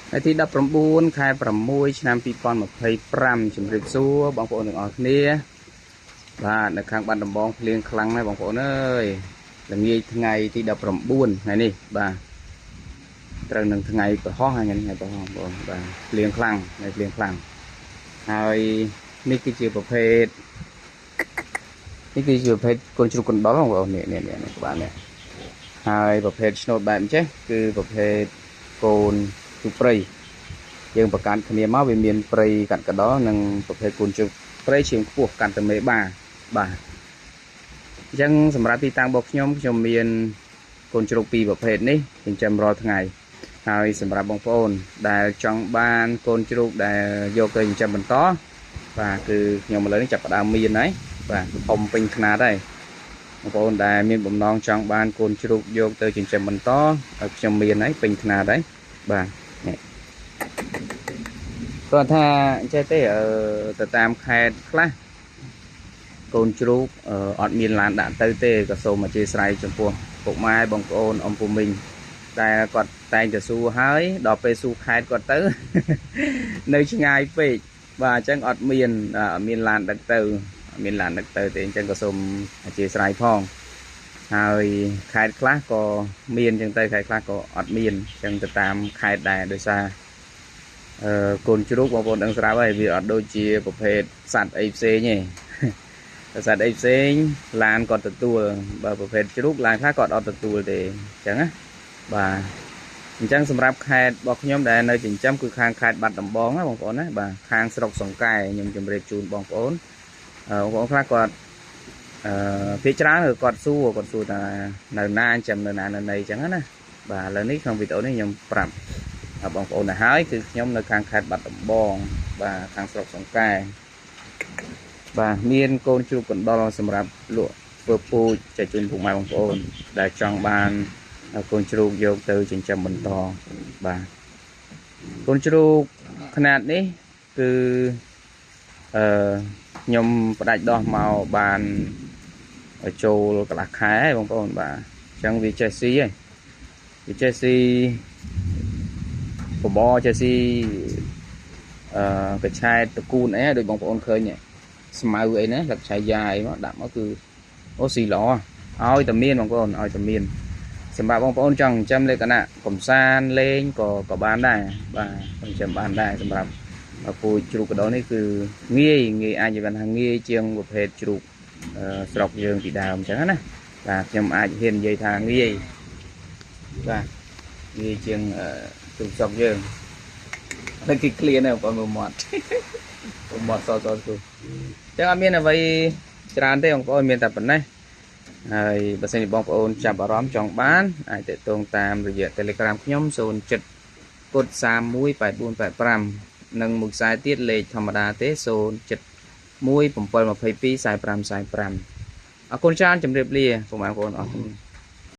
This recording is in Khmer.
ថ្ងៃទី19ខែ6ឆ្នាំ2025ជម្រាបសួរបងប្អូនទាំងអស់គ្នាបាទនៅខាងបាត់ដំបងភ្លៀងខ្លាំងណាស់បងប្អូនអើយល្ងាចថ្ងៃទី19ថ្ងៃនេះបាទត្រូវនឹងថ្ងៃប្រហោះថ្ងៃនេះថ្ងៃប្រហោះបងប្អូនបាទភ្លៀងខ្លាំងថ្ងៃភ្លៀងខ្លាំងហើយនេះគឺជាប្រភេទនេះគឺជាប្រភេទកូនជ្រូកកណ្ដុរបងប្អូននេះនេះនេះក្បាលនេះហើយប្រភេទឆ្នូតបែបអញ្ចេះគឺប្រភេទកូនជ្រូកព្រៃយើងប្រកាន់គ្នាមកវាមានព្រៃកាត់កដនិងប្រភេទកូនជ្រូកព្រៃឈាមខ្ពស់កាន់តែមេបាបាទអញ្ចឹងសម្រាប់ទីតាំងរបស់ខ្ញុំខ្ញុំមានកូនជ្រូកពីរប្រភេទនេះចិញ្ចឹមរាល់ថ្ងៃហើយសម្រាប់បងប្អូនដែលចង់បានកូនជ្រូកដែលយកទៅចិញ្ចឹមបន្តបាទគឺខ្ញុំឥឡូវនេះចាប់ផ្ដើមមានហើយបាទធំពេញខ្នាតហើយបងប្អូនដែលមានបំណងចង់បានកូនជ្រូកយកទៅចិញ្ចឹមបន្តឲ្យខ្ញុំមានហើយពេញខ្នាតហើយបាទនេះគាត់ថាចេះទេទៅតាមខេត្តខ្លះកូនជ្រូកអត់មានឡានដាក់ទៅទេក៏សូមអធិស្ឋានចំពោះពុកម៉ែបងប្អូនអំពូមីងតែគាត់តែងតែសួរហើយដល់ពេលសួរខេត្តគាត់ទៅនៅឆ្ងាយពេកបាទអញ្ចឹងអត់មានឡានដឹកទៅអត់មានឡានដឹកទៅទេអញ្ចឹងក៏សូមអធិស្ឋានផងហើយខេត្តខ្លះក៏មានអញ្ចឹងទៅខេត្តខ្លះក៏អត់មានអញ្ចឹងទៅតាមខេត្តដែរដោយសារកូនជ្រូកបងប្អូនដឹងស្រាប់ហើយវាអត់ដូចជាប្រភេទសត្វអីផ្សេងទេសត្វអីផ្សេងឡានគាត់ទទួលបើប្រភេទជ្រូកឡានខ្លះគាត់អត់ទទួលទេអញ្ចឹងណាបាទអញ្ចឹងសម្រាប់ខេត្តរបស់ខ្ញុំដែលនៅចិញ្ចឹមគឺខាងខេត្តបាត់ដំបងណាបងប្អូនណាបាទខាងស្រុកសង្កែខ្ញុំជម្រាបជូនបងប្អូនបងប្អូនខ្លះគាត់ភាគច្រើនគឺគាត់សួរថានៅណាចិញ្ចឹមនៅណានៅណីអញ្ចឹងណាបាទឥឡូវនេះក្នុងវីដេអូនេះខ្ញុំប្រាប់បងប្អូនទៅហើយគឺខ្ញុំនៅខាងខេត្តបាត់ដំបងបាទខាងស្រុកសង្កែបាទមានកូនជ្រូកកណ្ដុរសម្រាប់លក់ធ្វើពូជចែកជូនពុកម៉ែបងប្អូនដែលចង់បានកូនជ្រូកយកទៅចិញ្ចឹមបន្តបាទកូនជ្រូកຂະຫນាតនេះគឺខ្ញុំផ្ដាច់ដោះមកបានចូលកន្លះខែបងប្អូនបាទអញ្ចឹងវាចេះស៊ីហើយវាចេះស៊ីបបរចេះស៊ីកឆែតតកូនអីដូចបងប្អូនឃើញស្មៅអីណាលឹកឆៃយ៉ាអីមកដាក់មកគឺអូស៊ីល្អឲ្យតែមានបងប្អូនឲ្យតែមានសម្រាប់បងប្អូនចង់ចិញ្ចឹមលក្ខណៈកំសាន្តលេងក៏បានដែរបាទចិញ្ចឹមបានដែរសម្រាប់ពូជជ្រូកកណ្ដុរនេះគឺងាយអាចនិយាយថាងាយជាងប្រភេទជ្រូកស្រុកយើងពីដើមអញ្ចឹងណាបាទខ្ញុំអាចហ៊ាននិយាយថាងាយបាទងាយជាងជ្រូកស្រុកយើងតែគេឃ្លានបងប្អូនមើលមាត់មាត់សសគូចឹងអត់មានអ្វីច្រើនទេបងប្អូនមានតែប៉ុណ្ណេះហើយបើសិនជាបងប្អូនចាប់អារម្មណ៍ចង់បានអាចទាក់ទងតាមរយៈ Telegram ខ្ញុំ07កុដ318485និងមួយខ្សែទៀតលេខធម្មតាទេ071 722 45 45អរគុណច្រើនជម្រាបលាបងប្អូនអរគុណ។